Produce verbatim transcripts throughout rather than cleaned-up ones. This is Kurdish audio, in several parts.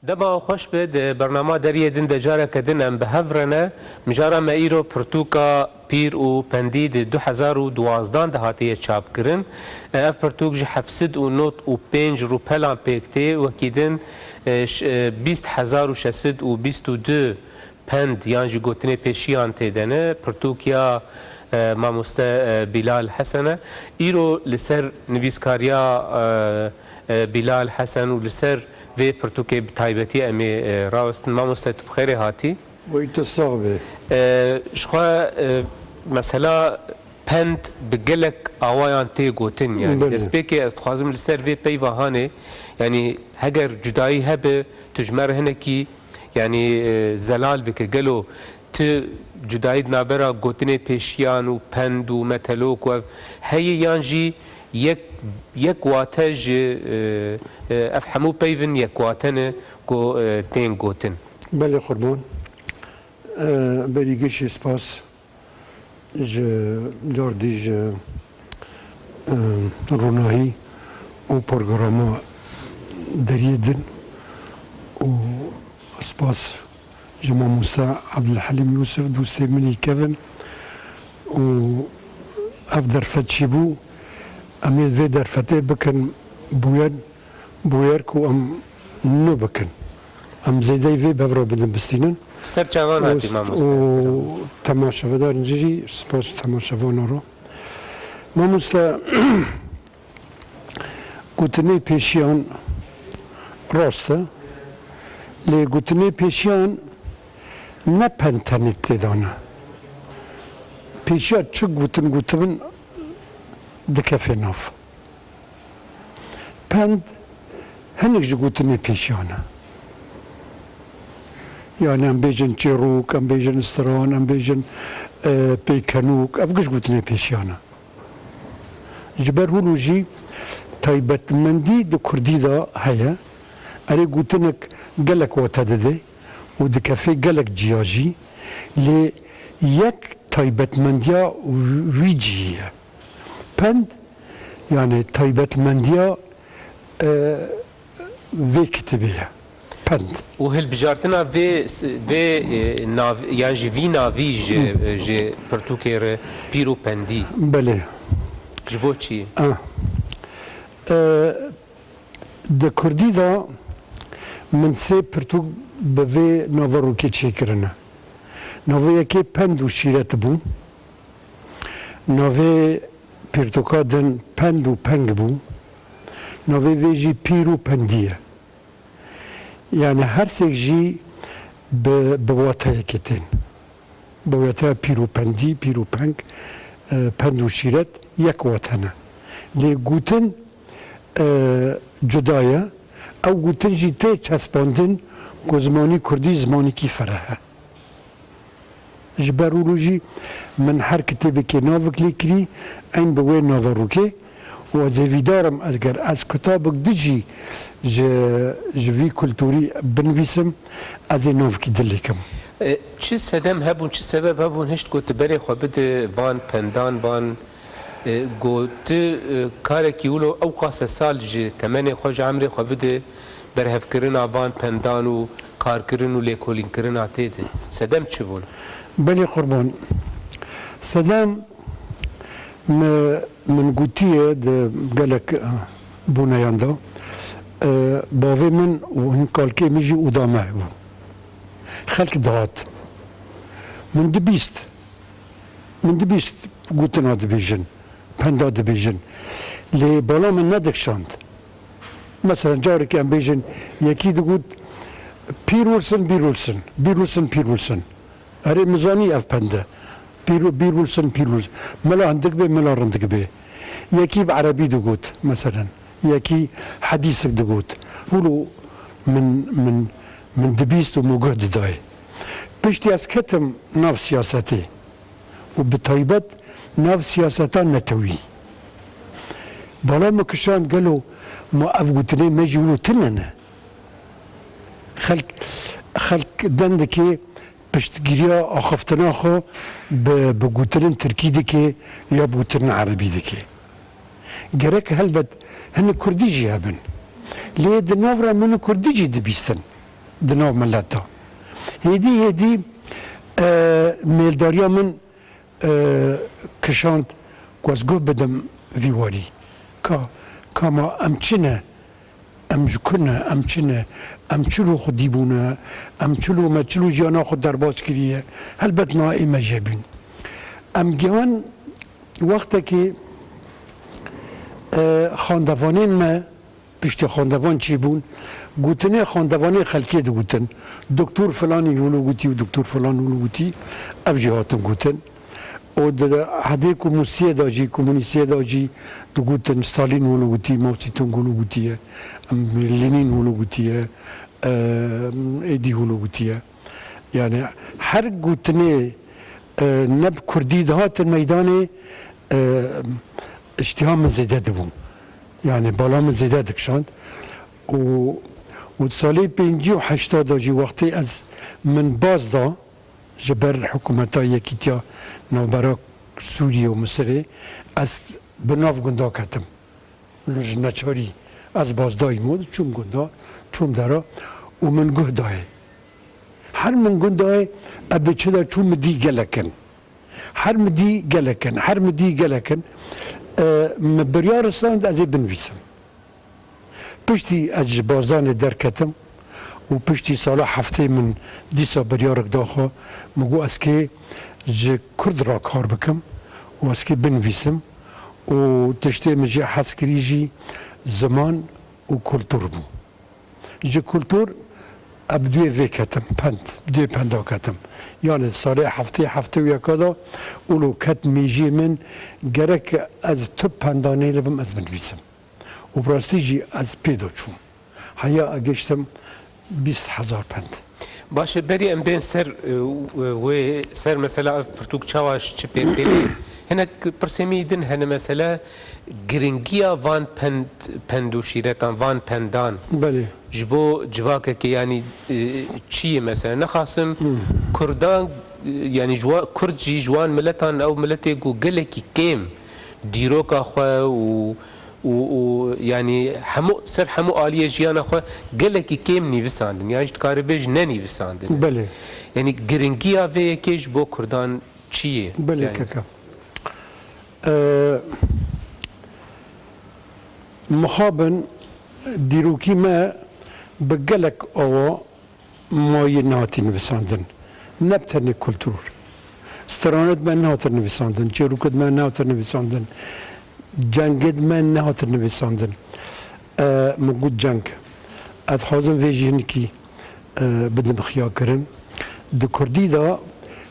Dema xweş be, di bernama Deriyê Din de careke din em bi hev re ne. Mijara me îro pirtûka Pîr û Pendî di du hezar û duwazdan de hatiye çapkirin. E, ev pirtûk ji heft sed û nod û pênc rûpelan pêk tê, wekî din, e, ş-, e, bîst hezar û şeş sed û bîst û du pend yan jî gotinê pêşiyan tê de ne. Pirtûk ya, e, mamoste, e, Bilal Hesen e. Îro li ser nivîskariya, e, e, Bilal Hesen û li ser vê pirtûkê bi taybetî em ê, e, rawestin. Mamoste, tu bi xêrê hatî. Wey tu sax bê. E, ji xwe, e, mesela pend bi gelek awayan tê gotin. Yani Belê. destpêkê ez dixwazim li ser vê peyva hanê, yani heger cudayî hebe, tu ji me re hinekî, yani, e, zelal bike. Gelo tu cudayî di navbera gotinê pêşiyan û pend û metelok û ev heye, yan jî yek, yek wate ji, e, e, ev hemû peyvin yek wate ne ku, e, tên gotin? Belê qurban. E, berî gişî spas ji cardî ji, e, ronahî û programa Deriyê Din û spas ji mamoste Abdulhelîm Yûsif, dostê min î kevin û ev derfet çîbû, em ê vê derfetê bikin bûyer, bûyer ku em nû bikin. Em zêdeyî vê bev re bidin bistînin. Ser çavan Û hatî, st-, mamoste. û temaşevedarên jî, spas ji temaşevana re. Mamoste, gotinê pêşiyan rast e. Lê gotinê pêşiyan ne pend tenê tê de ne. Pêşiya çi gotin gotibin dikefê nav. Pend hinek ji gotinê pêşiyan e. Yani em bêjin çêrok, em bêjin stran, em bêjin, e, pêkenok, ev giş gotinê pêşiyan e. Ji ber hûn û jî taybetmendî di kurdî de heye. Erê, gotinek gelek wate dide û dikefê gelek ciya jî. Lê yek taybetmendiya wî cihî ye. Pend, yani taybetmendiya, e, vê kitêbê ye. Pend. Û hilbijartina vê s-, vê, e, nav-, yan jî vî navî ji, Hı. e, ji pirtûkê re Pîr û Pendî. Belê. Ji bo çi? Ah. E, di kurdî de min sê pirtûk bi vê naverokê çêkirine. Navê yekê Pend û Şîret bû. Navê pirtûka din Pend û Peng bû. Navê vê jî Pîr û Pendî ye. Yani her sêk jî bi, bi wateyekê tên. Bi wateya pîr û pendî, pîr û peng, e, pend û şîret yek wate ne. Lê gotin, e, cuda ye. Ew gotin jî tê çespandin ku zimanî kurdî zimanîkî fereh e. Ji ber wilo jî min her kitêbekê navek lê kirî, eyn bi wê naverokê û ez hêvîdar im, eger ez kitabek di jî ji, ji vî kulturî binivîsim, ez ê navekî din lê kim. E, çi sedem hebûn, çi sebeb hebûn hişt ku tu berê xwe bide van pendan, van, e, ku tu, e, karekî wilo ew qase sal ji temenê xwe, ji emrê xwe bide berhevkirina van pendan û karkirin û lêkolînkirina tê de? Sedem çi bûn? Belê qurban. Sedem mi-, min gotiye di gelek, e, boneyan de, e, bavê min û hin kalkê min jî oda me hebû. Xelk dihat. Min dibîst. Min dibîst gotina dibêjin, penda dibêjin. Lê bala min nedikşand. Mesela carekê em bêjin, yekî digot, "Pîr Wilson, Bîr Wilson, Bîr Wilson, Pîr Wilson." Erê, min zanî ev pend e. Pîr, Bîr Wilson, Pîr Wilson. Mela hindik bê, mela rindik bê. Yekî bi erebî digot, meselen. Yekî hedîsek digot. Wilo min, min, min dibîst û min guh didayê. Piştî ez ketim nav siyasetê. Û bi taybet nav siyaseta netewî. Bala min kişand, gelo ma ev gotinê me jî wilo tune ne? Xelk, xelk dendikê piştgiriya axaftina xwe bi, bi gotinên tirkî dike ya bi gotinên erebî dike. Gerek helbet hinek kurdî jî hebin. Lê di nav re min kurdî jî dibîstin. di nav milet de. Hêdî hêdî, e, mêldariya min, e, kişand ku ez guh bidim vî warî. Ka, ka ma em çi ne? Em ji ku ne? Em çi ne? Em çilo xwedî bûne? Em çilo me çilo jiyana xwe derbas kiriye? Helbet niha ê me jê bûn. Em gihan wextekê, e, xandevanên me, piştî xandevan çêbûn, gotinê xandevanê xelkê digotin. Doktor filanî wilo gotî û doktor filan wilo gotî, ev jî hatin gotin. Û di hedê komûnîstiyê de jî, komûnîstiyê de jî digotin, Stalîn wilo gotî, Mao Zedong wilo gotiye, em, Lenîn wilo gotiye, em, êdî wilo gotiye. Yani her gotinê, e, ne bi kurdî dihatin meydanê, e, îştiha min zêde dibû. Yani bala min zêde dikişand. Û, û salê pêncî û heşta de jî wextê ez min baz da ji ber hikûmeta Yekîtiya Navbera Sûriyê û Misirê, ez bi nav gunda ketim. Ji neçarî ez bazdayî mod, çûm gunda, çûm dera û min guh dayê. Her min guh dayê, ez bi çi de çûm, min dî gelek in. Her min dî gelek in, her min dî gelek in. E, min biryar stand ez ê binivîsim. Piştî ez ji bazdanê derketim û piştî sala heftê min dîsa biryarek da xwe, min got ez kê ji kurd re kar bikim û ez kê binivîsim û tiştê min jê hez kirî jî ziman û kultur bû. Ji kultur ez bi duyê vê ketim, pend, bi duyê penda ketim. Yani salê heftê, heftê û yeka da ûlo ket mêjiyê min, gerek ez tu penda nêlibim ez binivîsim. Û bi rastî jî ez pê de çûm. Heya ez giştim bîst hezar pend. Baş e, berî em bên ser, e, wê, ser mesela ev pirtûk çawa ji çi pê tê. Hinek pirsê min din hene, mesela giringiya van pend, pend û şîretan, van pendan. Belê. Ji bo civakekê, yanî, e, çi ye mesela? Nexasim Hmm. Kurdan, e, yanî ji wan, Kurd jî ji wan miletan, ew miletê ku gelekî kêm dîroka xwe û û, û, yanî hemû, ser hemû aliyê jiyana xwe gelekî kêm nivîsandin. Yan jî dikare bêj nenivîsandin. Belê. Yanî giringiya vê yekê ji bo Kurdan çi ye? Belê, yanî keke. Ee, mixabin dîrokî me bi gelek awa mayî nehatî nivisandin. Ne bi tenê kultur. Stranêd me nehatin nivisandin, çêrokêd me nehatin nivisandin, cengêd me nehatin nivisandin. E, min got ceng. Ez dixwazim vê jî hinekî, e, bidim xiyakirin. Di kurdî de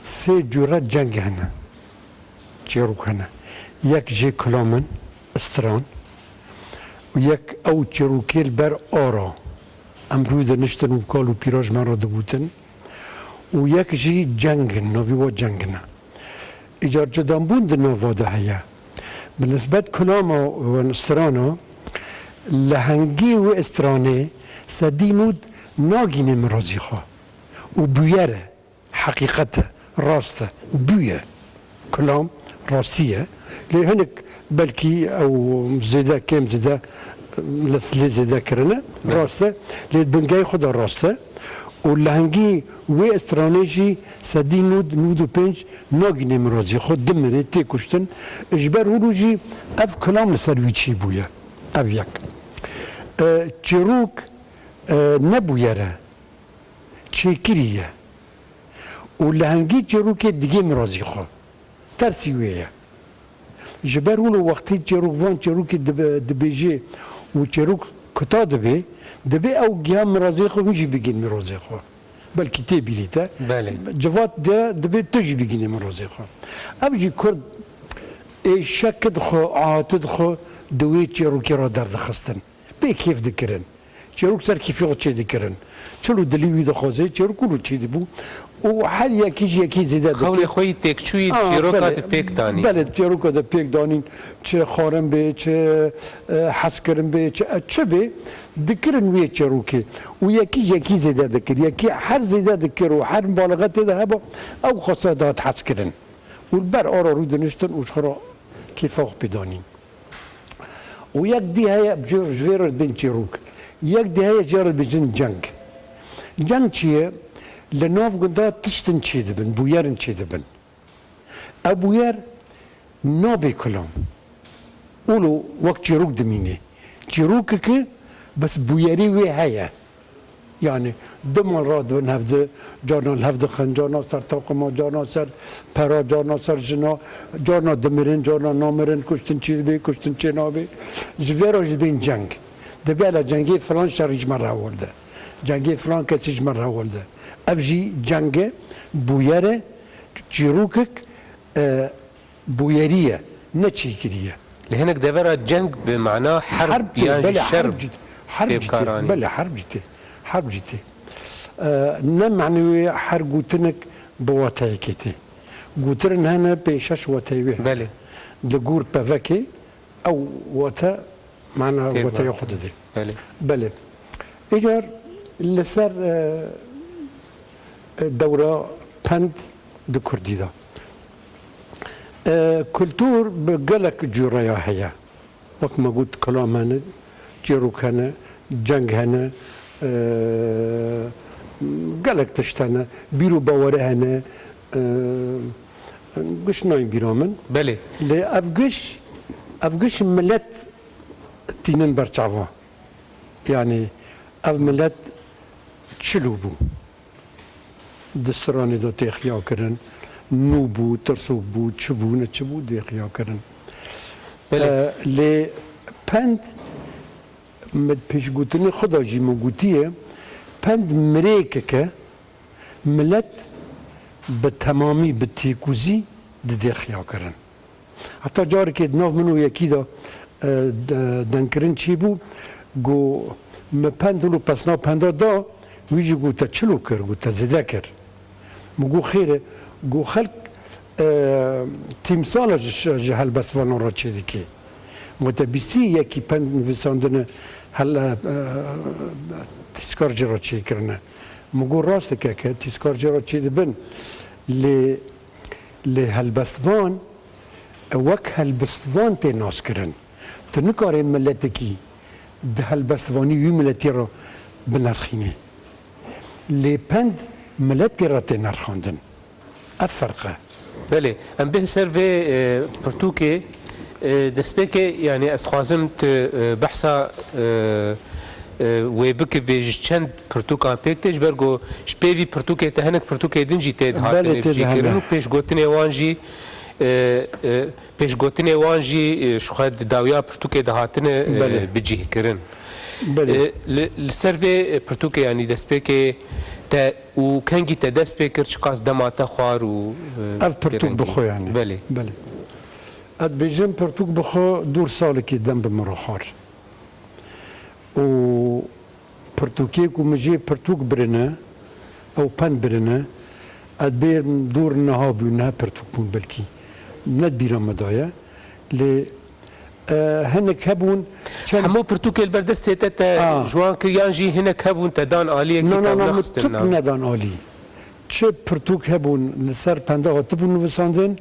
sê cure ceng hene. Çêrok hene. Yek jê kilam in, stran, û yek ew çêrokê li ber ara. Em rû diniştin û kal û pîra ji me re digotin. Û yek jî ceng in, navî wa ceng in e. Îcar cidanbûn di nava de heye. Bi nisbet kilama wan strana, lehengî wê stranê sedî nûd nagînê mirazî xwe. Û bûyer e. Heqîqet e, rast e, bûye. Kilam rastî ye. Lê hinek belkî ew zêde, kêm zêde, lê zêde kirine. Belê. Rast e. Lê di bingehê xwe de rast e. Û lehengî wê stranê jî sedî nûd, nûd û pênc nagînê mirazî xwe, dimire, tê kuştin. Ji ber hûn jî ev kilam li ser wî çêbûye. Ev yek. E, çîrok, e, ne bûyer e. Çêkirî ye. Û lehengî çêrokê digê mirazî xwe. Tersî wê ye. Ji ber wilo wextê çêrok van çêrokê dibe-, dibêjê û çêrok kuta dibe, dibê ew giha mirazê xwe hûn jî bigîn mirazê xwe. Belkî tê bîrî te. Belê. Civat de dibê tu jî bigînî mirazê xwe. Ev jî Kurd ê şekid xwe, ahatid xwe di wê çêrokê re derdixistin. Pê kêf dikirin. Çêrok ser kêfê xwe çêdikirin. Çilo dilî wî dixwaze, çêrok wilo çêdibû. Û her yekî ji yekî zêde dikir. Xewlê xwe yî têkçûyî Aa, çêroka belê. Di pêk danîn. Belê, çêroka de pêk danîn. Çi xwarin bê, çi, e, hezkirin bê, çi, e, çi bê, dikirin wê çêrokê. Û yekî ji yekî zêde dikir. Yekî her zêde dikir û her mubalexe tê de heba, ew xwesta dihat hezkirin. Û li ber ara rû diniştin û ji xwe re kêfa xwe pê danîn. Û yek dî heye, ji, ji vê re dibên çêrok. Yek dî heye, jê re dibêjin ceng. Ceng çi ye? Li nav gunda tiştin çêdibin, bûyerin çêdibin. Ev bûyer nabê kilam. Ûlo wek çîrok dimîne. Çîrokeke bes bûyerî wê heye. Yani du mal radibin hevdi, carna li hev dixin, carna ser taqima, carna ser pera, carna ser jina, carna dimirin, carna namirin, kuştin çê dibe, kuştin çê nabe. Ji vê re jî bên ceng. Dibe le cengê filan şerî ji me re hewilde. Cengê filan kesî ji me re hewilde. Ev jî ceng e, bûyer e, çîrokek, e, bûyerî ye, ne çêkirî ye. Li hinek devera ceng bi mana herb Herb tê, yan jî belê, şer herb jî tê, herb jî tê, pêvkaranî. Belê, herb jî tê, herb jî tê. E, ne manê wê her gotinek bi wateyekê tê. Gotirin hene pênc şeş wateyê wê hene. Belê. Di gor pevekê ew wate mana Tê wateya va. xwe didê. Belê. Belê. Îcar li ser, e, e, dewra pend di kurdî de. E, kultur bi gelek cûreya heye. Wek me got, kilam hene, çîrok hene, ceng hene, e, gelek tişt hene, bîr û bawerê hene, e, giş nayên bîra min. Belê. Lê ev giş, ev giş milet tînin ber çavan. Yani ev milet çilo bû. Di stranê de tê xiya kirin. Nû bû, tirsok bû, çi bû, ne çi bû, tê xiya kirin. Belê. E, lê pend, min pêşgotinê xwe de jî min gotiye, pend mirêkeke milet bi temamî, bi têkozî didê xiya kirin. Heta carekê di nav min û yekî de, e, de-, dengkirin çêbû, got, me pend hûn û pesna penda da, wî jî got, te çilo kir, got, te zêde kir. Min got, xêr e, got, xelk, e, tîmsala ji, ji helbestvanan re çêdike. Ma te bîstî yekî pend nivîsandine hel-, e, e, tîskar jê re çêkirine. Min got, rast e keke, tîskar jê re çêdibin. Lê Lê helbestvan wek helbestvan tê naskirin. Tu nikarê miletekî di helbestvanî wî miletî re binirxînî. Lê pend miletê re tê nirxandin. Ev ferq e. Belê, em bêhn ser vê, e, pirtûkê, e, destpêkê, yanî ez dixwazim tu, e, behsa, e, e, wê bikibê ji çend pirtûkan pêk tê, ji ber ku ji pê vî pirtûkê te hinek pirtûkê din jî tê dihatine Belê, tê cîkirin dihene. û pêşgotinê wan jî, e, e, pêşgotinê wan jî, e, ji xwe di dawiya pirtûkê dihatine, e, Belê. bicîhkirin. Belê. E, li, li ser vê, e, pirtûkê, yanî destpêkê te û kengî te dest pê kir, çiqas dema te xwar û, e, Ev pirtûk pêrengî? bi xwe, yanî. Belê. Belê. Ez dibêjim pirtûk bi xwe dûr salekî dem bi min re xwar. Û pirtûkê ku min jê pirtûk birine, ew pend birine, ez bêrim dûr niha bû, niha pirtûk bûn belkî. Ne di bîra me de ye. Lê, e, hinek hebûn, çend Hemû pirtûkê li ber destê te, te A. ji wan kir, yan jî hinek hebûn te dan aliyekî Na, na, te na, min nexistin tut nav? nedan alî. Çi pirtûk hebûn li ser penda hatibûn nivîsandin,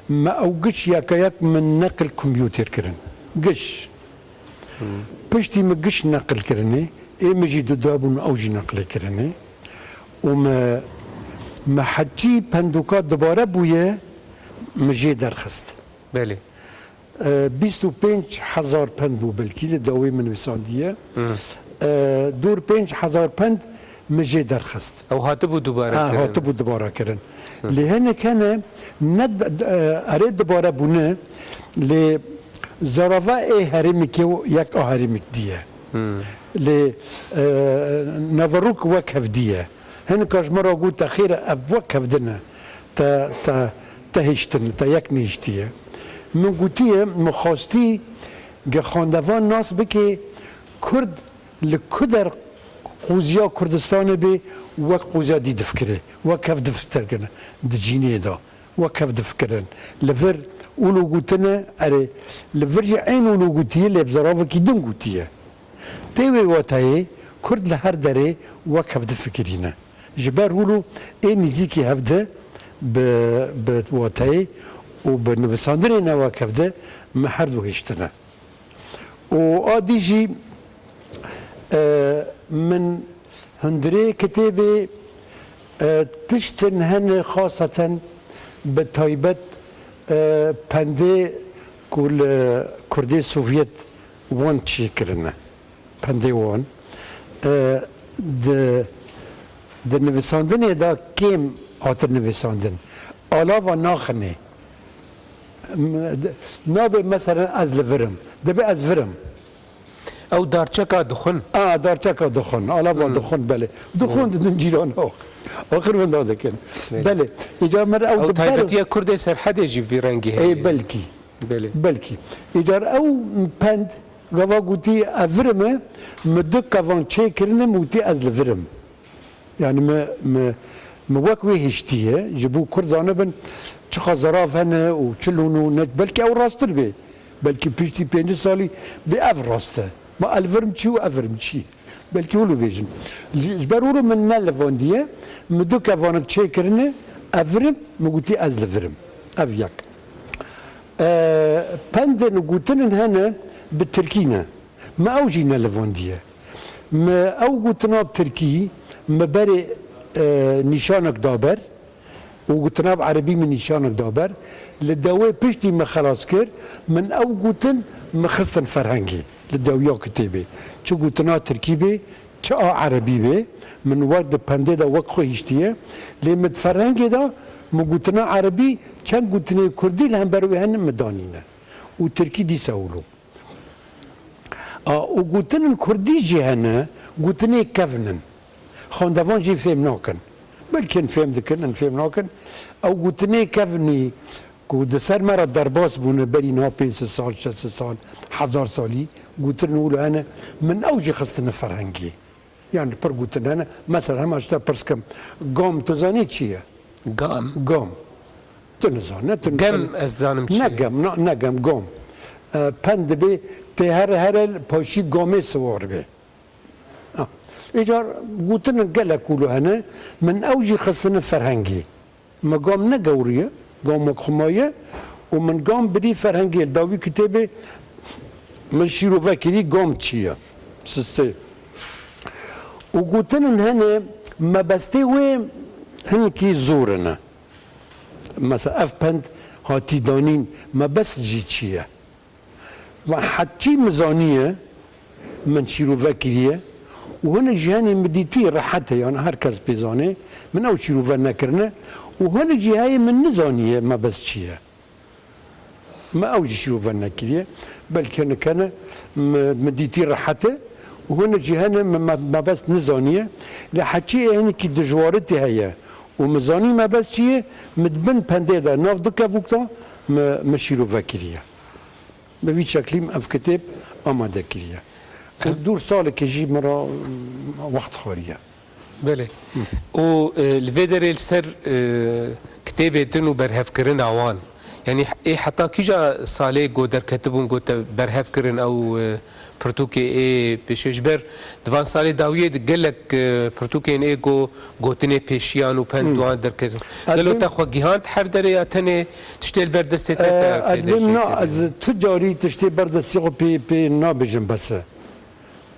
me ew giş yeka yek min neqil kompûter kirin. Giş. Piştî min giş neqil kirinê, ê min jî didabûn ew jî neqlê kirinê. Û me, me heçî pendûka dubare bûye, min jê derxist. Belê. E, bîst û pênc hezar pend bû belkî li dawî min nivîsandiye. E, dûr pênc hezar pend min jê derxist. Ew hatibû dubare Ha, kirin. hatibû dubare kirin. Lê hinek hene ne d-, d-, e, erê dubare bûne, lê zarava ê herêmekê yek a herêmek dî ye. Lê, e, naverok wek hev dî ye. Hinek a ji min re got, te xêr e, ev wek hev din e. Te, te, te hiştin, te yek nehiştiye. Min gotiye, min xwestî ge xwendevan nas bike, Kurd li ku der qûziya Kurdistanê bê, wek qûziya dî difikire, wek hev difikirine, di cînê de, wek hev difikirin. Li vir ûlo gotine, erê, li vir jî eyn ûlo gotiye, lê bi zaravekî din gotiye. Tê wê wateyê, Kurd li her derê wek hev difikirîne. Ji ber wilo ê nîzîkî hev di bi, bi wateyê û bi nivîsandinê ne wek hev di me her du hiştine. Û a dî jî, e, min Hundirê kitêbê, e, tiştin hene xaseten bi taybet, e, pendê ku li Kurdê Sovyet wan çêkirine. Pendê wan, e, di, di nivîsandinê de kêm hatin nivîsandin. Alava naxinê. M-, d-, nabe mesela ez li vir im. Dibe ez vir im. Ew darçeka dixwin. A, darçeka dixwin. Alava dixwin, belê. Dixwin didin cîran ox. Axir winda dikin. Belê. Belê. Îcar min ew Ew di ber taybetiya Kurdê Serhedê jî vî rengî heye. Ê, belkî. Belê. Belkî. Îcar ew pend gava gotî, "Ev vir im", mi du kevan çêkirine, mi gotî, "Ez li vir im." Yani mi, mi, mi wek wê hiştiye, ji bo Kurd zanibin çiqa zerav hene û çi lûn û ne, belkî ew rasttir bê. Belkî piştî pêncî salî bê ev rast e. Ma elvirim çi û evirim çi? Belkî wilo bêjin. Ji, ji ber wilo min nelivandiye, mi du kevanik çêkirine, evirim, mi gotî ez li vir im. Ev yek. E, pendên û gotinin hene bi tirkî ne. Me ew jî nelivandiye. Me ew gotina bi tirkî, me berê, e, nîşanek da ber û gotina bi erebî min nîşanek da ber. Li dewê piştî me xelas kir, min ew gotin, me xistin ferhengê. Li dewiya kitêbê. Çi gotina tirkî bê, çi a erebî bê, min wek di pendê de wek xwe hiştiye. Lê min di ferhengê de, min gotina erebî, çend gotinê kurdî li hember wê hene, min danîne. Û tirkî dîsa wilo. A, û gotinên kurdî jî hene, gotinê kevn in. Xwendevan jî fêm nakin. Belkî hin fêm dikin, hin fêm nakin. Ew gotinê kevnî ku di ser me re derbas bûne berî niha pênc sed sal, şeş sed sal, hezar salî, gotinên wilo hene, min ew jî xistine ferhengê. Yani pir gotin hene. Mesela hema ji te pirs kim, gam tu zanî çi ye? Gam. Gam. Tu nizane, tu Gem, ez zanim çi ne ye. Gem, ne, ne gem, gam. E, pend dibê tê here here paşî gamê siwar bê. Ha. Îcar gotin gelek wilo hene, min ew jî xistine ferhengê. Me gam ne gewriye, gam wek xwe maye û min gam birî ferhengê li dawî kitêbê min şîrove kirî gam çi ye. Sistê. Û gotinên hene mebestê wê hinekî zor in. Mesela ev pend hatî danîn, mebest jî çi ye? Ve heçî min zaniye, min şîrove kiriye û hinek jî henî min dîtî rehet e, yani her kes pê zanê, min ew şîrove nekirine û hinek jî heye min nizaniye mebest çi ye. Me ew jî şîrove nekiriye. Belkî hinek hene min, min dîtî rehet e û hinek jî hene min me-, mebest nizaniye. Lê heçî ê hinekî dijwaritî heye û min zanî mebest çi ye, min di bin pendê de nav du kevok de min, min şîrove kiriye. Bi vî şeklî min ev kitêb amade kiriye. Û dûr salekê jî min re, mm, wext xwariye. Belê. Û, e, li vê derê li ser, e, kitêbê din û berhevkirina wan, yanî ê heta kîja salê ku derketibûn ku te berhev kirin ew, e, pirtûkê ê pêşê? Ji ber di van salê dawiyê de gelek, e, pirtûkên ê ku gotinê pêşiyan û pend wan derketin. Gelo te xwe gihand her derê ya tenê tiştê li ber destê te, e, te ez bêm na, ez tu carî tiştê ber destê xwe pê, pê nabêjim bes e.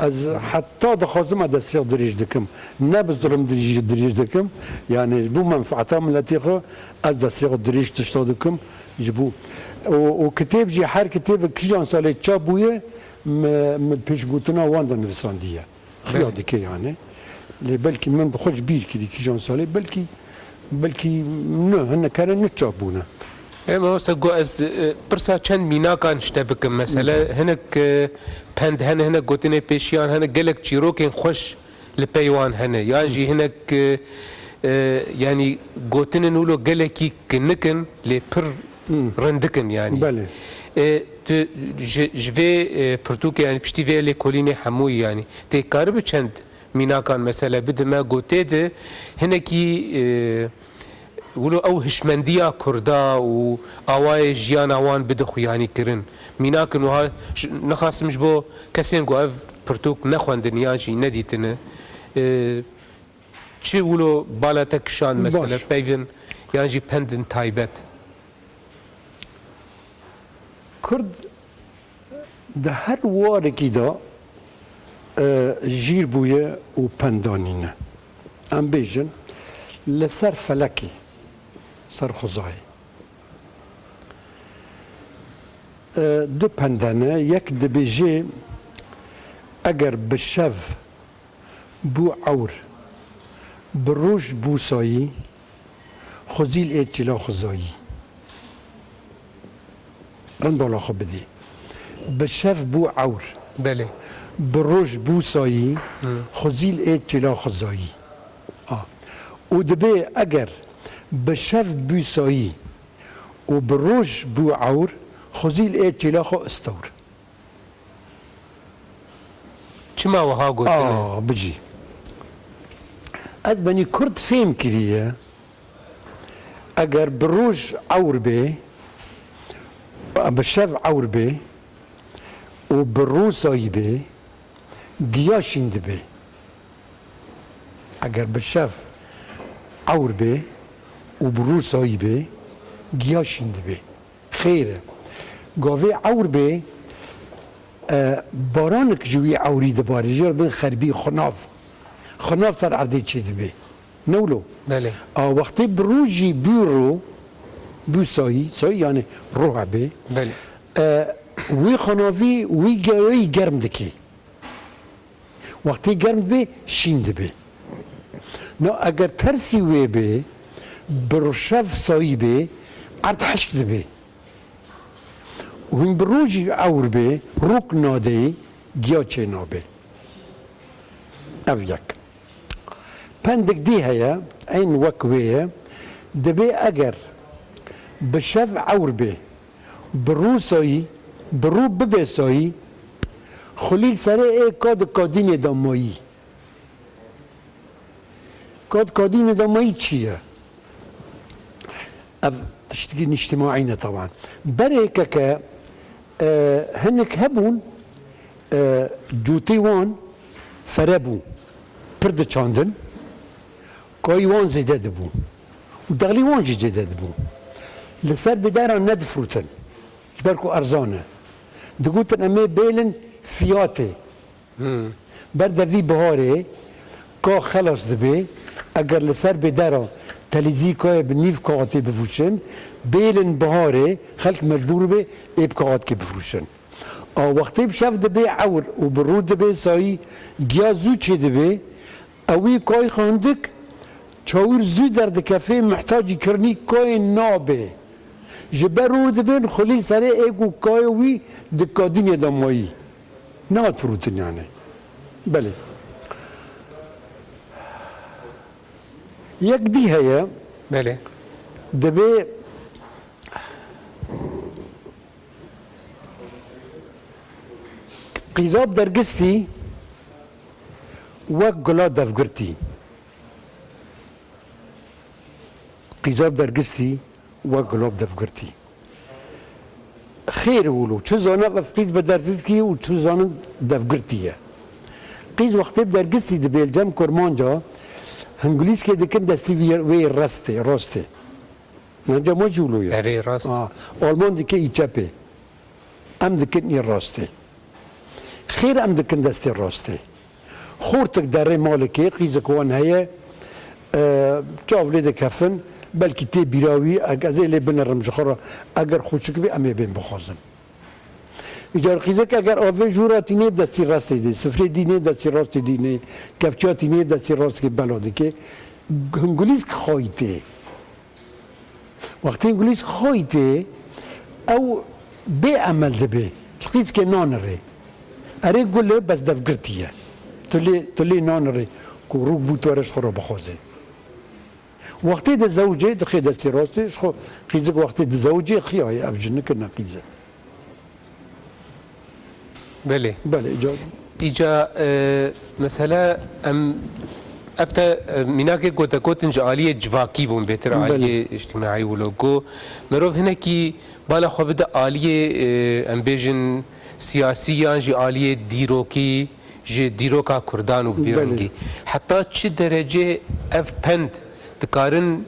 Ez heta dixwazim ez destê xwe dirêj dikim. Ne bi zulm dirêj, dirêj dikim. Yani ji bo menfaeta miletê xwe ez destê xwe dirêj tişta dikim. Ji bo û, û kitêb jî her kitêbek kîjan salê çap bûye, me, me pêşgotina wan de nivîsandiye. Xiya dike yani. Lê belkî min bi xwe ji bîr kirî kîjan salê, belkî, belkî ne, hinek here ne çap bûne. Ê, mamoste, go ez, e, pirsa çend mînakan ji te bikim. Mesele hinek, e, pend hene, hinek gotinê pêşiyan hene, gelek çîrokên xweş li pey wan hene. Yan jî hinek, e, e, yanî gotinên wilo gelekî kinik in, lê pir rindik in yanî. Belê. E, tu ji, ji vê, e, pirtûkê, yanî piştî vê lêkolînê hemûyî yanî, tê karibi çend mînakan mesele bidime, ku tê de hinekî, e, wilo ew hişmendiya Kurda û awayê jiyana wan bide xuyanî kirin. Mînakin wiha ji, nexasim ji bo kesên ku ev pirtûk nexwendin yan jî nedîtine, e, çi wilo bala te kişand mesele, peyvên yan jî pendin taybet? Kurd di her warekî de e, jîr bûye û pend danîne. Em bêjin, li ser felekê, ser xwezayê. E, du pend hene, yek dibêje, eger bi şev bû ewr, bi roj bû sayî, xwezî li ê çêla xwezayî. Rind bala xwe bidî. Bi şev bû ewr. Belê. Bi roj bû sayî, Hı. xwezî li ê çêla xwezayî. A. Û dibê eger bi şev bû sayî û bi roj bû ewr, xwezî li ê çêla xwe istewr. Çima wiha gotine? A, bicî. Ez benî Kurd fêm kiriye, eger bi roj ewr bê, bi şev ewr bê û bi rû sayî bê, giya şîn dibê. Eger bi şev ewr bê û bi rû sayî bê, giya şîn dibê. Xêr e. Gavê ewr bê, e, baranik ji wî ewrî dibarê, jê re bin xerbî, xunav. Xunav ser erdê çêdibê. Ne wilo? Belê. A, wextê bi rû jî bû rû, bû sayî, sayî yani rû hebê. Belê. E, wî xunavî, wî geyayî germ dikê. Wextê germ dibe, şîn dibe. Na eger tersî wê bê, bi şev sayî bê, erd hişk dibe. Hûn bi rojî ewr bê, rûk nadeyê, giya çê nabê. Ev yek. Pendik dî heye, eyn wek wê ye, dibê eger bi şev ewr bê, bi rû sayî, bi rû bibe sayî, xulî li serê ê kad kadînê de mayî. Kad kadînê de mayî çi ye? Ev tiştekî nîştimaî ne taban. Berê keke, e, hinek hebûn, e, cûtê wan fere bû. Pir diçandin, kayî wan zêde dibû. Û dexlî wan jî zêde dibû. Li ser bêdera nedifrûtin. Ji ber ku erzan e. Digotin em ê bêlin fiyatê. Hmm. Ber de vî biharê ka xelas dibe, eger li ser bêdera telîzî kayê bi nîv kaxatê bifûşin, bêlin biharê xelk mecbûr be ê bi kaxatkê bifrûşin. A wextê bi şev dibe ewr û bi rû dibe sayî, giya zû çê dibe, ewî kayê xwe hindik çawir zû derdikefê, mihtacî kirinî kayê nabe. Ji ber rû dibin xulî li serê ê ku kayê wî di kadînê de mayî. Nehat firûtin yani. Belê. Yek dî heye. Belê. Dibê qîzab dergistî wek gula devgirtî. Qîzab dergistî wek gulab devgirtî. Xêr wilo, çi zana ev qîz bi dergistî û çi zanin devgirtî ye. Qîz wextê bi dergistî dibe li cem kurmanca, hingulîskê dikin destî wî, wê restê, rastê. Nence ma jî wilo ye. Erê, rast. Ha, Alman dike î çepê. Em dikin î rastê. Xêr em dikin destê rastê. Xortik derê malikê, qîzik wan heye, e, çav lê dikefin, belkî tê bîra wî, ez ê lê binerim ji xwe re, eger xweşik bê, em ê bên bixwazin. Îcar qîzik eger avê jûra tînê destî rastê dê, sifrê dînê destî rastê dînê, kevçiya tînê destî rastê bela dike, hingulîsk xayî tê. Wextê gulîz xayî tê, ew bê emel dibe. Qîzikê nanirê. Erê gule bes devgirtî ye. Tu lê, tu lê nanirê ku rûk bû tu were ji xwe re bixwazê. Wextê dizewicê, dixê destê rastê, ji xwe qîzik wextê dizewicê xiyayê ev jinik e ne qîz e. Belê. Belê, îca- Îca, e, mesela em, ev te, e, mînakê ku te gotin ji aliyê civakî bûn bêtir, Belê. aliyê îctimaî wilo. Ku merov hinekî bala xwe bide aliyê, e, em bêjin siyasî yan jî aliyê dîrokî, ji dîroka Kurdan û bi vî Belê. rengî. Heta çi derecê ev pend dikarin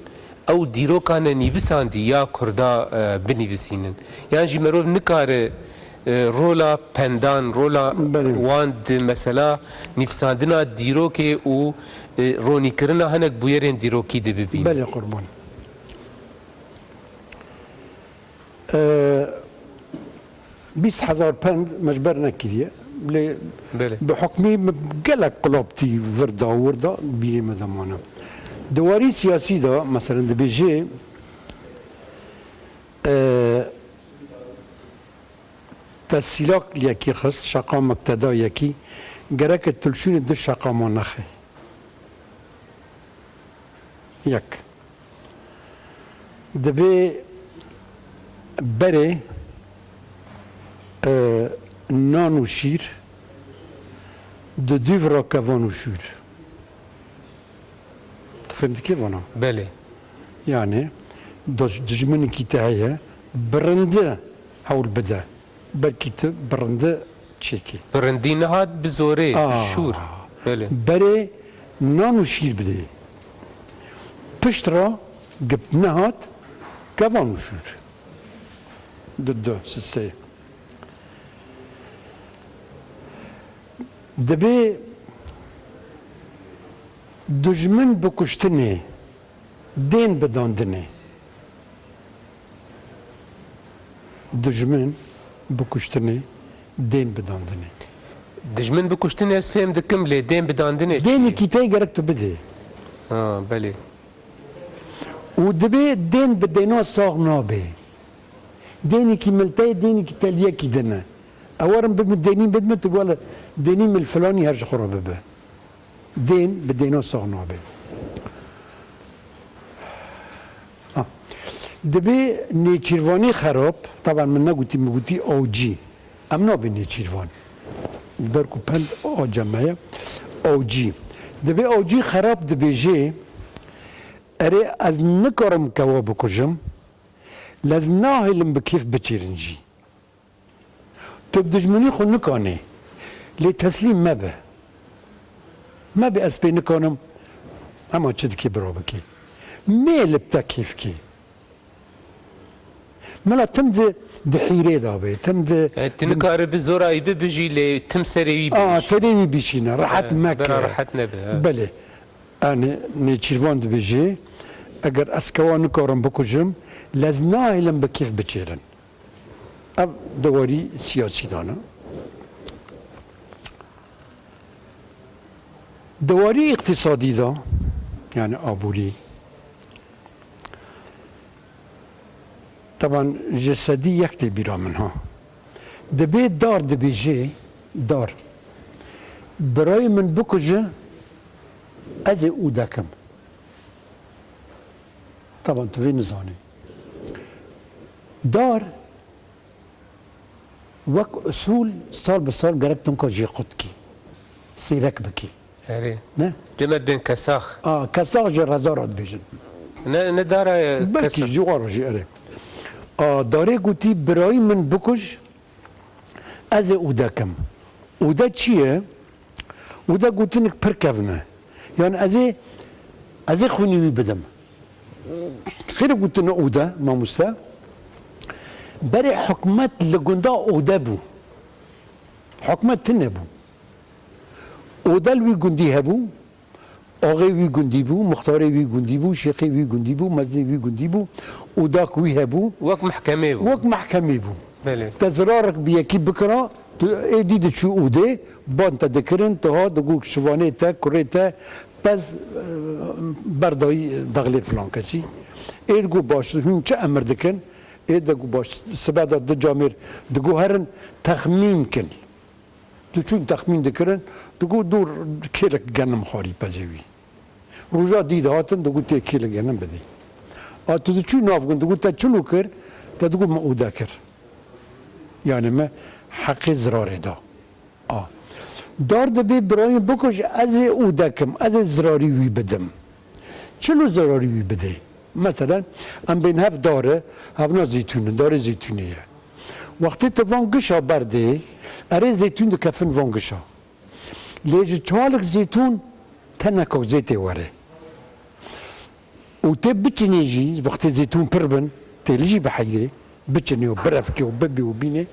ew dîroka nenîvisandî ya Kurda, e, binîvisînin? Yan jî merov nikare E, rola pendan, rola Belê. wan di mesela nivîsandina dîrokê û, e, ronîkirina hinek bûyerên dîrokî de bibînin. Belê qurban. E, bîst hezar pend me ji ber nekiriye. Lê Belê. bi hukmî min gelek qulap tî vir da wir da bîrê me de mane. Di warî siyasî de, meselen dibêje, e, Te sîlak li yekî xist, şeqa mekteda yekî, gereke tu li şûnê du şeqa ma nexe. Yek. Dibê berê, e, nan û şîr, di dûv re kevan û şûr. Tu fêm dikî vana? Belê. Yani, doj-, dijminekî te heye, bi rindi hewl bide. Belkî tu bi rindi çêkî. Bi rindî nehat, bi zorê, bi Aa. şûr. Belê. Berê nan û şîr bidê. Pişt re gip nehat, kevan û şûr. Du, du, sisê. Dibê dijmin bi kuştinê, dên bi dandinê. Dijmin bi kuştinê, dên bi dandinê. Dijmin bi kuştinê ez fêm dikim, lê dên bi dandinê çi? Dênekî te gerek tu bidê. Ha, belê. Û dibê dên bi dêna sax nabê. Dênekî min te ye, dênekî te li yekî din e. Ew werin bi min dênî bidin, tu wele dênî min filanî her ji xwe re bibe. Dên bi dêna sax nabe. Ha. Dibê nêçîrvanî xerab, taban min negotî, min gotî awcî. Em nabê nêçîrvan. Ber ku pend a cem me ye, awcî. Dibê awcî xerab dibêjê, erê ez nikarim kewa bikujim, lê ez nahêlim bi kêf biçêrin jî. Tu bi dijminî xwe nikanî, lê teslîm mebe. Mebe ez pê nikanim, hema çi dikê bira bikê. Mê li bi te kêf kê. Mela tim di, di hîrê de be, tim di, E, tu di nikare bi zora wî bibijî, lê tim serê wî Aa, bibijî. serê wî bişîne, rehet E, meke. bira rehet nebe, e. Belê. Yani nêçîrvan dibêje, eger ez kewa nikarim bikujim, lê ez nahêlim bi kêf biçêrin. Ev di warî siyasî de ne. Di warî îqtîsadî de, yani aborî, teban ji sedî yek tê bîra min ha. Dibê dar dibêje, dar. Birayê min bikuje, ez ê ûde kim. Taban tu vê nizanî. Dar wek usûl sal bi sal gerek tu nika jê qut kî. Sêrek bikî. Erê. Ne? Cem e bên kesax. A, kesax jî reza re dibêjin. Ne, ne dara ye Belkî kesax. ji wan re jî erê. A, darê gotî, birayî min bikuj, ez ê ûde kim. Ûde çi ye? Ûde gotinek pir kevn e. Yani ez ê, ez ê xwînî wî bidim. Xêr e gotine ûde, mamoste. Berê hikûmet li gunda ûde bû. Hikûmet tune bû. Ûde li wî gundî hebû. Axê wî gundî bû, muxtarê wî gundî bû, şêxê wî gundî bû, mezinê wî gundî bû, ûdak wî hebû. Wek mehkemê bû. Wek mehkemê bû. Belê. Te zirarek bi yekî bikira, tu êdî diçû ûdê, ban te dikirin, tu ha digot şivanê te, kurê te, pez, e, berdayî dexlê filan kesî. Ê digot baş, hûn çi emir dikin? Ê digot baş, sibe de du camêr digot herin texmîn kin. Diçûn texmîn dikirin, digot dûr kêlek genim xwarî pezê wî. Roja dî dihatin, digot tê kêlek genim bidî. A tu diçû nav gund, digot te çilo kir, te digot min ûde kir. Yani me heqê zirarê da. A. Dar dibê birayên bikuj, ez ê ûde kim, ez ê zirarî wî bidim. Çilo zirarî wî bidê? Meselen, em bên hev dare, hevna zeytûn in, darê zeytûnê ye. Wextê tu van gişa berdê, erê zeytûn dikefin van gişa. Lê ji çalik zeytûn teneka zêtê were. Û tê biçinê jî, wextê zeytûn pir bin, tê li jî biheyirê, Biçinê û birevkê û bibî û bînê.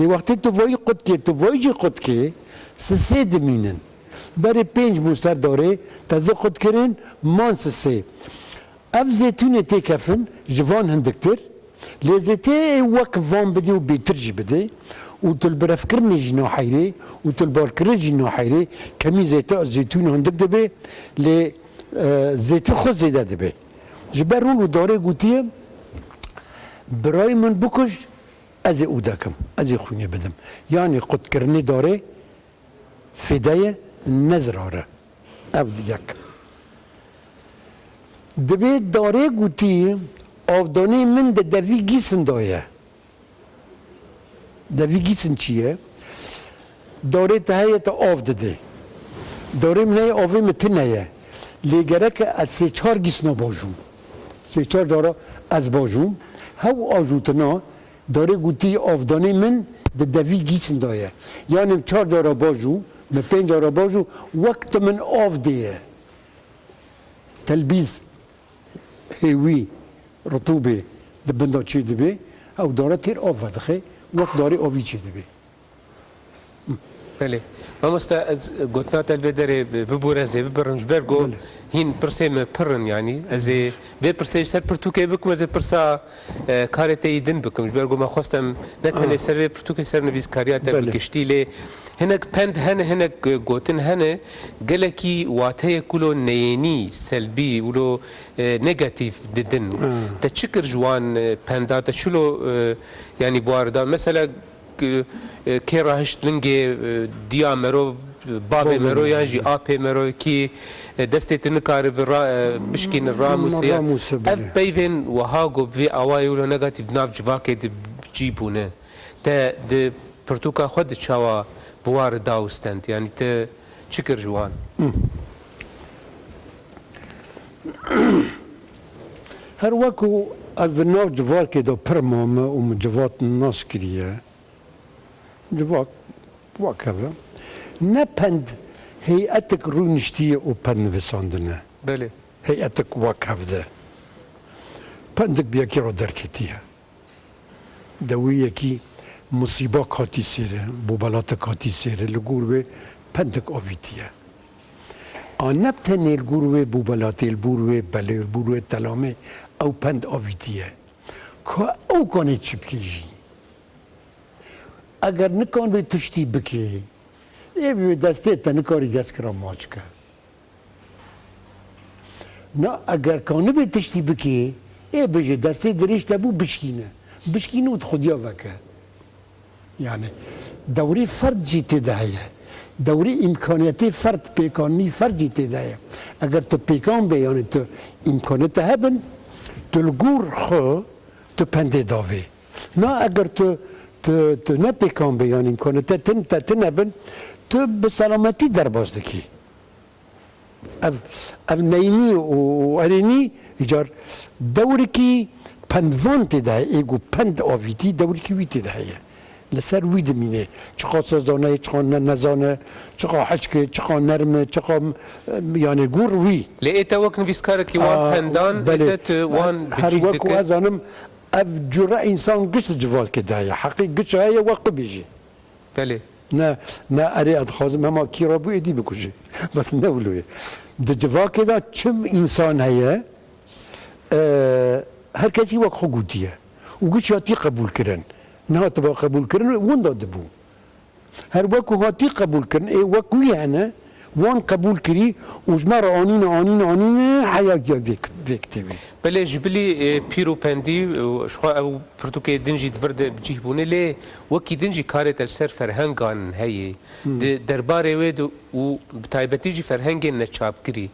Lê wextê tu vayî qutkê, tu vayî jî qutkê, sisê dimînin. Berê pênc bû ser darê, te du qut kirin, man sisê. Ev zêtûnê têkefin, ji van hindiktir. Lê zêtê wek van bidê û bêtir jî bidê. Û tu li birevkirinê jî naheyrê, û tu li barkirin jî naheyrê. Kemî zête, zêtûn hindik dibe, lê, e, zêtê xwe zêde dibe. Ji ber hûn û darê gotiye, birayê min bikuj, ez ê û dekim, ez ê xwînê bidim. Yanî qutkirinê darê fêde ye, ne zirar e. Ev yek. Dibê darê gotî, avdanê min di devî gîsin de ye. Devî gîsin çi ye? Darê te heye, te av didê. Darê min heye, avê min tune ye. Lê gerek e ez sê çar gîsna bajûm. Sê çar cara ez bajûm. Hew ajûtina, darê gotî, avdanê min di devî gîsin de ye. Yanî çar cara bajû, min pênc cara bajû, wek tu min av dê ye. Telbîz, hêwî, ritûbê di bin de çêdibe, ew dare têr av vedixe, wek darê avî çêdibe. Belê. Mamoste, ez gotina te li vê derê bibûre, ez ê bibirim, ji ber ku Belê. hîn pirsê me pir in, yanî. Ez ê vê pirsê ji ser pirtûkê bikim, ez ê pirsa, e, karê te yî din bikim. Ji ber ku me xwest em ne tenê Ah. ser vê pirtûkê, ser nivîskariya te Belê. bi giştî, lê hinek pend hene, hinek, e, gotin hene, gelekî wateyê kulo neyênî, selbî, wilo, e, negatîf didin. Ah. Te çi kir ji wan, e, penda? Te çilo, e, yanî buwar da? Mesela, k-, e, kê rahişt lingê, e, diya mero, bavê Bavê mero mero, yan jî belê. apê mero kî, e, destê tu nikaribi ra-, e, bişkîni, ramûse ya. Ramûse, Ev belê. peyvên wiha ku bi vî awayê wilo negatîf di nav civakê de cî bûne. Te di pirtûka xwe de çawa bi wa re dawistend? Yanî te çi kir ji wan? Her weku ez di nav civakê de pir mame û min civat nas kiriye. Civak, wek ev e. Ne pend hey'etik rûniştiye û pend nivisandine. Belê. Hey'etik wek ev de. Pendik bi yekî re derketiye. Dewiyekî musîba katî sêre, bûbelatik katî sêre, li gor wê pendik avîtiye. A ne tenê li gor wê bûbelatê, li gor wê belê, li gor wê telamê ew pend avîtiye. Ka ew kanê çi bikê jî? Eger nikan wê tiştî bikê, ê bi destê te nikarî dest kira maç ke. Na, eger kanibê tiştî bikê, ê bêje destê dirêj te bû bişkîne. Bişkîne û di xwediya veke. Yani, dewrê ferd jî tê de heye. Dewrê îmkaniyetê ferd, pêkanî ferd jî tê de heye. Eger tu pêkan bê, yani tu îmkaniyete hebin, tu li gor xwe tu pendê davê. Na, eger tu, tu, tu ne pêkan bê, yani îmkaniyete tin, te tine bin, tu bi selametî derbas dikî. Ev, ev neyînî û, û erênî îcar dewrikî pendvan tê de heye, ê ku pend avîtî, dewrikî wî tê de heye. Li ser wî dimîne. Çiqa se zane, çiqa ne, nezane, çiqa hişk e, çiqa nerm e, çiqa, em, yani gor wî. Lê ê te wek nivîskarekî wan Aa, pendan, belê. ê te tu wan Her, bi her cih wek dike. ez zanim, ev cure însan giş di civakê de heye. Heqî giş heye, wek tu bêjî. Belê. Ne, ne erê ez dixwazim hema kî re bû êdî bikujê. Bes ne wilo ye. Di civakê de çi însan heye, e, her kesî wek xwe gotiye. Û giş hatî qebûl kirin. Nehatiba qebûl kirin, winda dibû. Her wek ku hatî qebûl kirin, ê wek wî hene, wan qebûl kirî û ji me re anîne, anîne, anîne, heya giya vê, vê kitêbê. Belê, ji bilî, e, pîr û pendî, e, ji xwe ew pirtûkê din jî di vir de bi cih bûne, lê wekî din jî karê te li ser ferhengan heye. Hmm. Di derbarê wê de û bi taybetî jî ferhengên neçapkirî,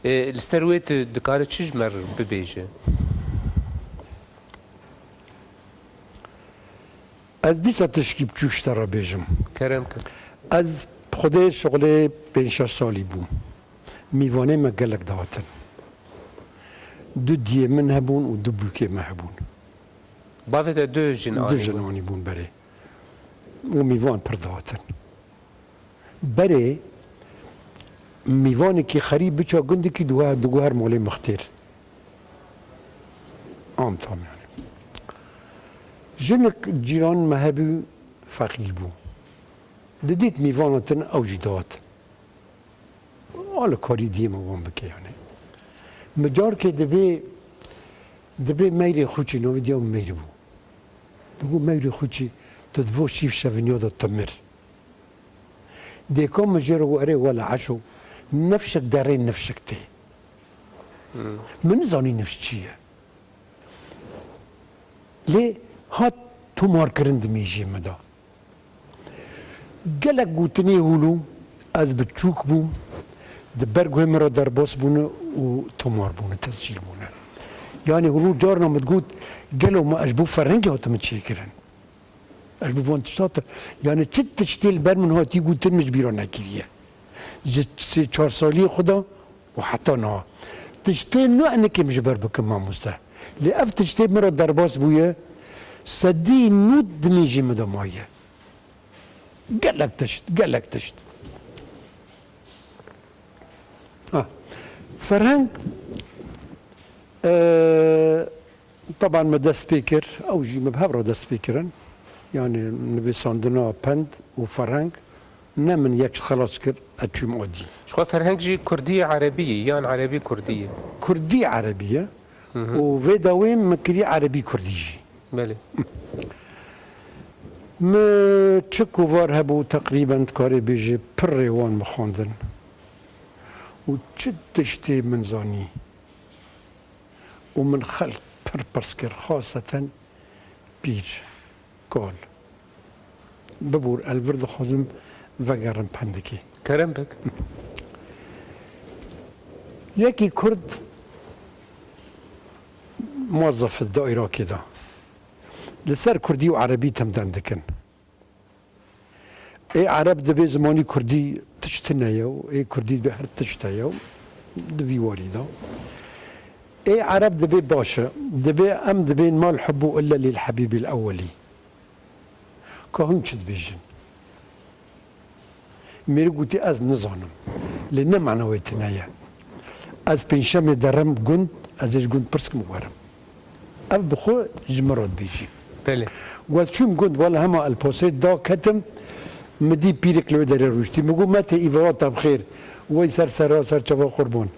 e, li ser wê tu dikare çi ji me re bibêje? Ez dîsa tişkî biçûk ji te re bêjim. Kerem kir. Ez bi Xwedê şixulê pênc şeş salî bûm. Mîvanê me gelek dihatin. Du diyê min hebûn û du bûkê me hebûn. Bavê te du jin Du anî jin bûn. anî bûn berê. Û mîvan pir dihatin. Berê mîvanekî xerîb biça gundekî digu-, diguher molê mixtêr. Am tam yani. Jinik cîran me hebû, feqîr bû. Didît mîvana tune, ew jî dihat. Alîkarî diyê me wan bike yani. Mi carkê dibê, dibê meyrê xûçî, navê diya min Meyr bû. Digot, "Meyrê xûçî, tu di vo şîv şeviniya de timir." Dêka min jê re got, "Erê wele Eşo, nifşik derê nifşik tê." Hmm. Min nizanî nifş çi ye. Lê hat tomarkirin di mêjê min de. Gelek gotinê hûlû, ez biçûk bûm, di ber guhê min re derbas bûne û tomar bûne, tescîl bûne. Yanî hûlû carna min digot, gelo me ez ji bo ferhengê hatime çêkirin. Ez ji bo van tişta te, yanî çi tiştê li ber min hatî gotin, min ji bîra nekiriye. Ji sê çar saliyê xwe de û heta niha. Tiştê nû nikim ji ber bikim mamoste. Lê ev tiştê min re derbas bûye, sedî nû di mêjê min de maye. Gelek tişt, gelek tişt. Ha. Ferheng, e, Teban me dest pê kir, ew jî me bi hev re dest pê kirin. Yanî nivîsandina pend û ferheng ne min yek xelas kir, ez çûm adî. Ji xwe ferheng jî kurdî erebî ye yan erebî kurdî ye? Kurdî erebî ye. Hı hı. Û vê dawê min kirî erebî kurdî jî. Belê. Mi çi kovar hebû, teqrîben dikarê bêjê pirrê wan min xwendin. Û çi tiştê min zanî. Û min xelk pir pirs kir, xaseten pîr, kal. Bibûr, ez vir dixwazim vegerim pendikê. Kerem bik. Yekî Kurd muwezzef di Iraqê de. Li ser Kurdî û Erebî temden dikin. Ê Ereb dibê zimanî Kurdî tişt tune ye û ê Kurdî dibê her tişt heye û di vî warî de. Ê Ereb dibê baş e, dibê em dibên mal hubbu illa lil habîbil ewwelî. Ka hûn çi dibêjin? Mêrik gotî, ez nizanim. Lê ne mana wê tune ye. Ez pêncşemê derim gund, ez ê ji gund pirs kim û werim. Ev bi xwe ji min re dibêjî. Belê. Wet çûm gund, wele hema elposê da ketim, mi dî pîrek li wê derê rûştî. Mi got, "Me tê îvara te bi xêr." Wey ser sera, ser çava qurban.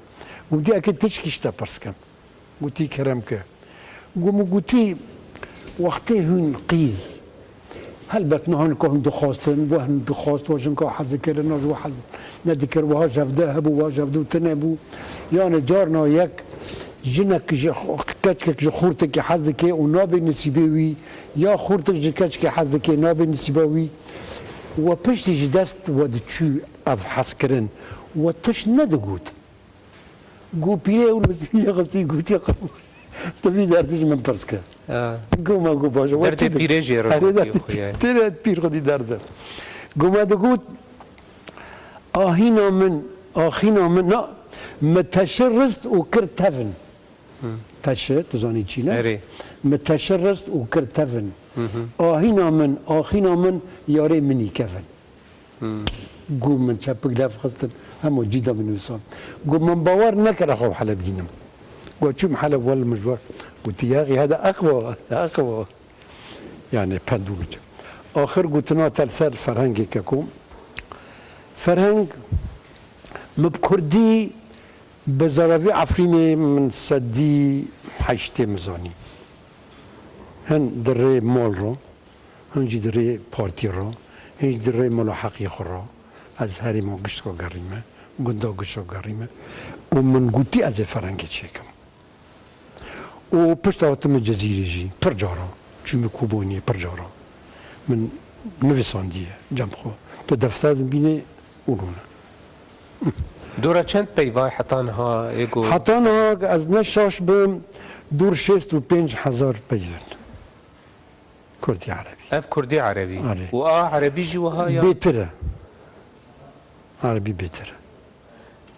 Min dî eke tişkî ji te pirs kim. Gotî, "Kerem ke." Got, "Min gotî, wextê hûn qîz, helbet niha nika hûn dixwastin, we hûn dixwast, we jinka hez dikirin, na ji we hez nedikir, wiha jevde hebû, wiha jevde tune bû. Yanê carna yek jinek ji xo-, keçkek ji xortekî hez dike û nabê nisîbê wî, ya xortek ji keçkê hez dike, nabê nisîba wî. We piştî ji dest we diçû ev hezkirin, we tişt nedigot." Got, "Pîrê ew li min zî xistî, gotiye, qebûl. Tu vî derdî ji min pirs ke." Ha. Got, "Ma got baş e, we Derdê çi di-" pîrê jê re Erê gotiye derdê xwe ye. Pîrê, pîr xwe dî derde. Got, "Ma digot, ahîna min, axîna min, na, me teşe rist û kir tevin." Hı. Teşe, tu zanî çi ne? Erê. "Me teşe rist û kir tevin. Hı hı. Ahîna min, axîna min, yarê min î kevin." Hmm. Got, "Min çepik lev xistin, hema cî de binivîsan." Got, "Min bawer nekir ez xwe bi Heleb bînim." Got, "Çûm Heleb, wele min ji we." Got, "Yexî hede eqwa, eqwa." Yani pend û biçim. Axir gotina te li ser ferhengê keko. Ferheng, min bi kurdî bi zaravî Efrînê min sedî heştê min zanî. Hin di rê mal re, Hin jî di rê partî re, hin jî di rê mala heqî xwe re, ez herêma gişka gerîme, gunda gişka gerîme û min gotî ez ê ferhengê çêkim. Û pişta hatime Cezîrê jî pir cara, çûme Kobaniyê pir cara. Min nivîsandiye cem xwe. Tu defter dibînê û rûne. Dora çend peyva heta niha ê ku Heta niha ez ne şaş bim, dor şêst û pênc hezar peyvin. Kurdî erebî. Ev kurdî erebî. Erê. Û a erebî jî wiha ya? Bêtir e. Erebî bêtir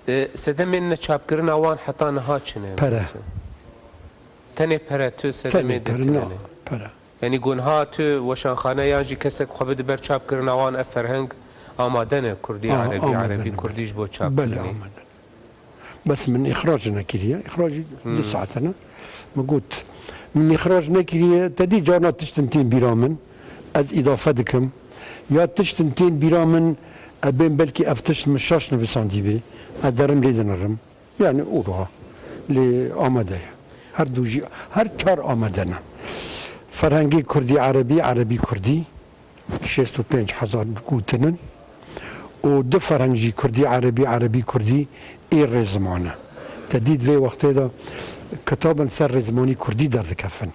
e. E, sedemên neçapkirina wan heta niha çi ne? Pere. Tenê pere tu sedemê Tenê de pere, tune na, ne? Pere. Yanî gunha tu weşanxane yan jî kesek xwe bide ber çapkirina wan ev ferheng amade ne kurdî, Aha, erebî, amade erebî, ne, kurdî belê. Ji bo çapkirinê. Belê, amade ne. Bes min îxrac nekiriye. Îxracî du saete ne. Min got, min îxrac nekiriye. Te dî carna tiştin tên bîra min. Ez îdafe dikim. Ya tiştin tên bîra min, ez bên belkî ev tişt min şaş nivisandî bê. Ez derim lê dinirim. Yani û wiha lê amade ye. Her du jî, her çar amade ne. Ferhengê kurdî erebî, erebî kurdî. Şêst û pênc hezar gotin in û du ferheng jî kurdî, erebî, erebî, kurdî ê rêziman e. Te dît vê wextê de kitabên ser rêzimanî kurdî derdikevin.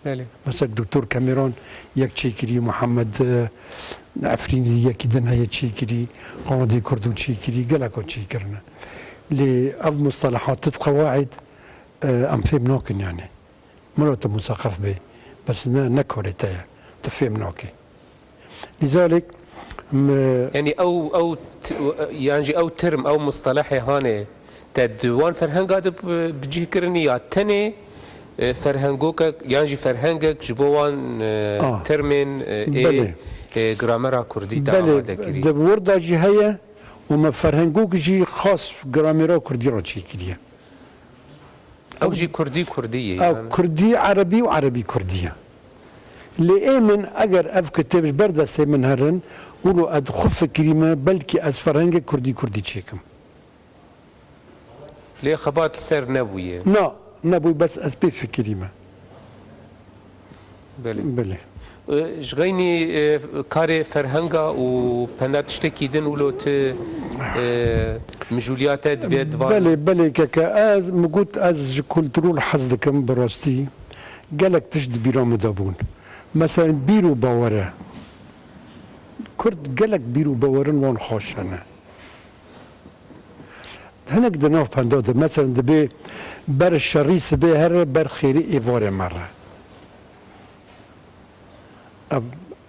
Belê. Mesela Doktor Kemeran yek çêkirî, Muhammed, e, Efrînî yekî din heye çêkirî, Qanadê Kurdo çêkirî, geleka çêkirine. Lê ev mustelehat, qewaîd, e, em fêm nakin yani. Mira tu museqef bê, bes ne, ne karê te ye. Tu fêm nakê. Lîzalek, me- Yanî ew, ew t-, yan jî ew term, ew mustelehê hanê te di wan ferhenga de bi, bi cih kirinî ya tenê, e, ferhengokek, yan jî ferhengek ji bo wan, e, Ah. termên, e, ê, Belê. e, gramera kurdî te Belê, amade kirî? Di wir de jî heye û me ferhengok jî xas gramera kurdî re çêkiriye. Ew jî kurdî kurdî ye, Ew yani. Kurdî, erebî û erebî kurdî ye. Lê ê min, eger ev kitêb ji ber destê min herin, wilo ez xwe fikirî me, belkî ez ferhengê kurdî kurdî çêkim. Lê xebat ser nebûye. Na, nebûy, bes ez pê fikirî me. Belê. Belê. E, ji xeynî, e, karê ferhenga û penda tiştekî din wilo tu, e, mijûliya te divê di van Belê, belê keke. Ez, min got, ez ji kulturûl hez dikim, bi rastî. Gelek tişt di bîra min de bûn. Meselen, bîr û bawere. Kurd gelek bîr û bawerin wan xweş hene. Hinek di nav penda de, meselen, dibê ber şerî sibê here, ber xêrî êvarê me re. Ev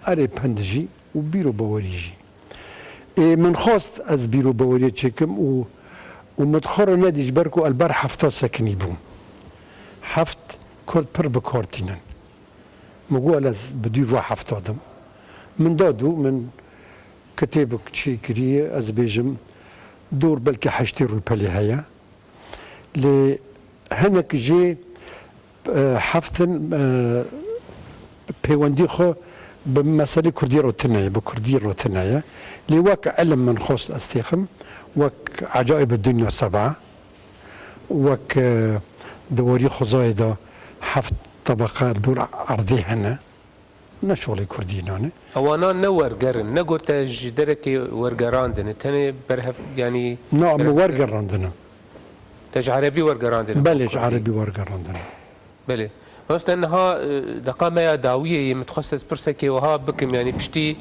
erê pend jî û bîr û bawerî jî. Ê, min xwest ez bîr û baweriyê çêkim û, û min xwe re nedî ji ber ku el ber hefta sekinî bûm. Heft Kurd pir bi kar tînin. Min got, ez bi dû va hefta dim. Min da dû, min kitêbek çêkirî, ez bêjim, dor belkî heştê rûpelê heye. Lê hinek jê, e, heftin, e, pêwendî xwe bi meselê kurdî re tune ye, bi kurdî re tune ye. Lê wek ilim min xwest ez têxim, wek Ecaîb Dinya Seba, wek, e, di warî xwezayê de heft tebeqe dor erdê hene. Ne şolê kurdî nane. Ewana ne werger in, ne got te ji derekê wergerandine, tenê berhev, yanî Na, min berhev- wergerandine. Te ji erebî wergerandine? Belê, ji erebî wergerandine. Belê. Mamoste, niha, e, deqa me ya dawiyê ye, min dixwest ez pirsekê wiha bikim, yanî piştî,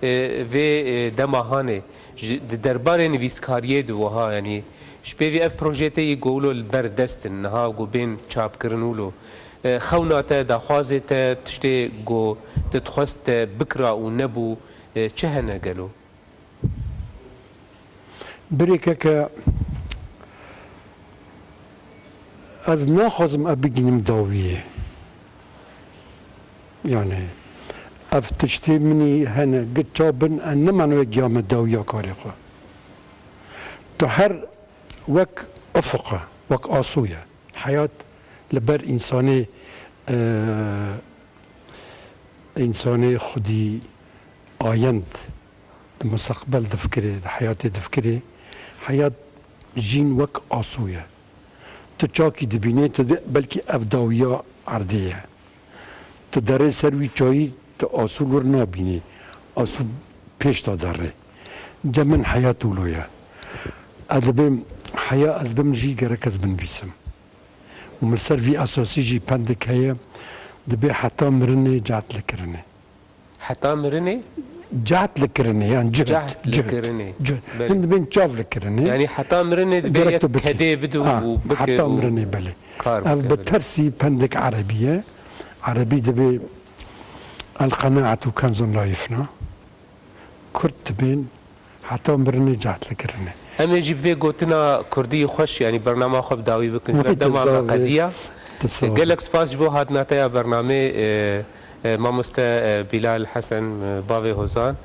e, vê, e, dema hanê, ji, di derbarê nivîskariyê de wiha, yanî ji pêvî ev projeyê te yî ku wilo li ber dest in, niha ku bên çapkirin wilo, e, xewna te, daxwazê te, tiştê ku tu dixwest te bikira û nebû, e, çi hene gelo? Birêkeke, ez naxwazim ev bigînim dawiyê. Yani, ev tiştê minî hene, giça bin, e, ne mano ye giya me dawiya karê xwe. Tu her wek ufuq e, wek asû ye. Heyat li ber însanê, e, însanê xwedî ayend di mustaqbel difikirê, di heyatê difikirê, heyat jîn wek asû ye. Tu çakî dibînê, tu dibê belkî ev dawiya erdê ye. Tu derê ser wî çayî, tu asû li wir nabînî. Asû pêş de derê. Cem min heyat wilo ye. Ez dibêm heya ez bim jî gerek ez binivîsim. Û min ser vî esasî jî pendik heye, dibê heta mirinê cehd li kirinê. Heta mirinê? Cehd li kirinê, yan cihd, Cehd li cihd, kirinê. cihd. Belê. Hin dibên çav li kirinê. Yanî heta mirinê dibê Gerek yek tu bikî. kedê bidû Ha, û bikir heta û mirinê, belê. kar Ev bike, bi belê. tersî pendik erebî ye. Erebî dibê el qenaetu kenzun la yifna. Kurd dibên heta mirinê cehd li kirinê. Em ê jî bi vê gotina kurdî xweş, yanî bernama xwe bi dawî bikin. Wê Ji ber dema me qediya. Gelek spas ji bo hatina te ya bernamê, e, e, mamoste, e, Bilal Hesen, e, bavê Hozan.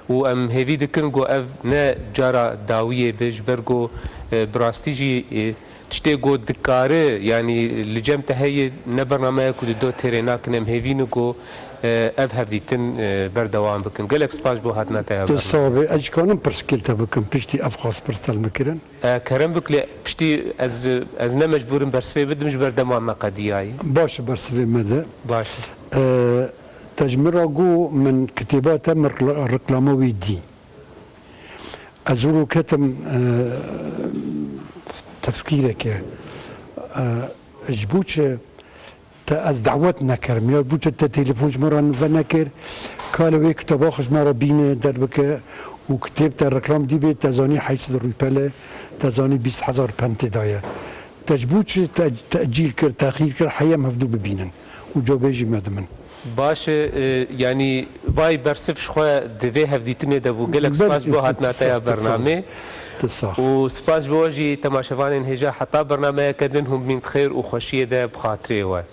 Û em hêvî dikin ku ev ne cara dawiyê be, ji ber ku, e, bi rastî jî, e, Tiştê ku dikare, yanî li cem te heye, ne bernameyek ku di do têrê nakin, em hêvî ne ku, e, ev hevdîtin, e, berdewam bikin. Gelek spas bo hatina te ya bername. Sağ be, ez kanim pirskel te bikim, piştî ev xwest pirsel mikirin. E, kerem bik lê piştî ez, ez ne mecbûrim bersivê bidim ji ber dema me qediyayî. Baş e, bersivê me de. Baş. E, te ji min re got min kitêba te min rekla-, reklama wî dî. Ez wilo ketim, e, tefkîreke. E, ji bo çi te ez dawet nekirim? Ya ji bo çi te telefon ji min re venekir? Kale wê kitaba xwe ji me re bîne derbike û kitêb te reklam dî bê, te zanî heyşt sed rûpel e, te zanî bîst hezar pend tê daye. Te ji bo çi te, tecîl kir, texîr kir, heye em hevdû bibînin û cawabêjî me di min. Baş e, e, yanî vay bersiv ji xwe di vê hevdîtinê de bû. Gelek spas bo hatina te ya bernamê. Tu sax. Û spas ji bo we jî temaşevanên hêja heta bernameyeke din hûn bimîn di xêr û xweşiyê de bi xatirê we.